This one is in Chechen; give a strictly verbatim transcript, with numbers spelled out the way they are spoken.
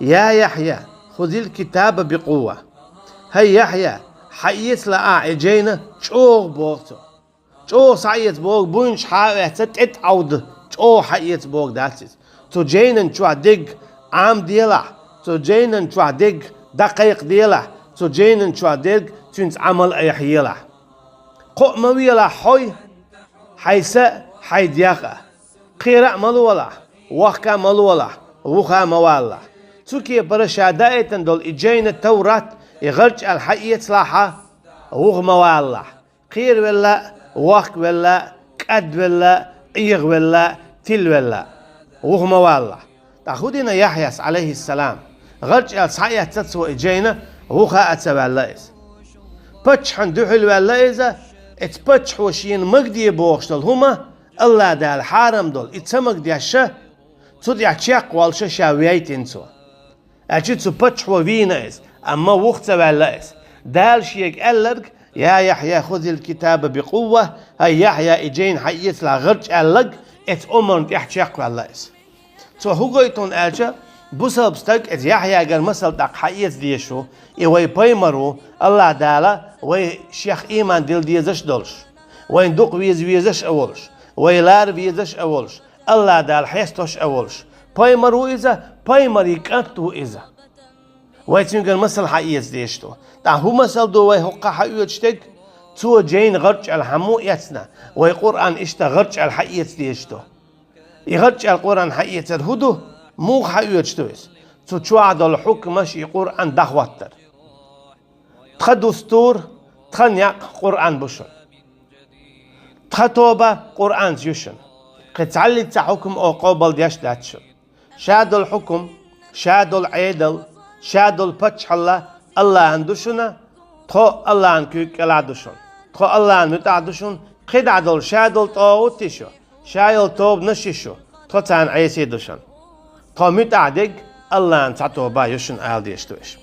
يا يحيى خذ الكتاب بقوة. ХӀай Яхья, хьаэцалахь ахь и жайна чӀогӀа, боху цо. ЧӀогӀа схьаэца боху, буйнаш хьаэцна тӀетӀа Ӏовда, чӀогӀа хьаэца боху дац иза. Цу жайнан чохь дерг Ӏамаделахь, цу жайнан чохь дерг дӀакхайкхаделахь, цу жайнан чохь дерг цуьнца Ӏамал айхьаелахь. Кхоъ ма велахь хьо, хьайн са а, хьайн дех а. Кхера а ма лолахь, вохка а ма лолахь, вуха а ма валалахь. Цу кепара ша даийтина долу и жайна Таврат, и гӀарчӀ аьлла хьаэцалахь, вуха ма валалахь. Кхеравелла а, вохкавелла а, кӀадвелла а, къегӀавелла а, тилавелла а, вуха ма валалахь. ТӀаккха хӀун дина Яхьъяс, Ӏалайхиссалам? ГӀарчӀ аьлла схьаэцна цо и жайна, вуха а ца ваьлла иза. Паччахьна дуьхьал ваьлла иза, эцу паччахьо шена магадебохуш долу хӀума, АллахӀ Дала хьарам долу, и ца магадеш, цу тӀехь чекхволуш ша вейтина цо. Аьлча цу паччахьо вийна иза, амма вуха ца ваьлла иза. Дала шега аьлларг: «Я Яхьъя, хузил китаба бикъувва», хӀай Яхьъя, и жайна хьаэцалахь гӀарчӀ аьлларг, эцу омарна тӀехь чекхваьлла иза. Цо хӀун гойту хьуна аьлча, бусалба стаг эцу Яхьъягара масал тӀаккха хьаэца дезаш ву, и вай пайхамар ву, АллахӀ Дала вай шех ийман дилла дезаш а долуш, вайна дукха веза везаш а волуш, вай лара везаш а волуш, АллахӀ Дала хестош а волуш. Пайхамар ву иза, пайхамарийн кӀант ву иза. Вай цуьнгара масал хьаэца дезаш ду. ТӀаккха хӀун масал ду вай хӀокхахь хьаоьцуш дерг? Цо жайна гӀарчӀ аьлла хьан ма эцна, вай Къуръан иштта гӀарчӀ аьлла хьаэца дезаш ду. И гӀарчӀ аьлла Къуръан хьаэцар хӀун ду? Муха хьаоьцуш ду иза? Цу чохь долу хьукмаш и Къуръан дӀахӀоттар. Тхан дустур, тхан некъ Къуръан бу шуна. Тхан тоба Къуръанца ю шуна. Кхин цхьаллица хьукм оха къобалдеш дац шуна. Ша долу хьукм, ша долу Ӏедал, ша долу паччахьалла АллахӀан ду шуна, тхо АллахӀан куьйга кӀелахь ду шуна. Тхо АллахӀан муьтӀахь ду шуна, кхидӀа долу ша долу тӀагӀут йиш ю, ша йолу тобанаш йиш ю, тхо царна Ӏеси ду шуна. Тхо муьтӀахь дерг АллахӀан цхьа тоба ю шуна ала дезаш ду аша.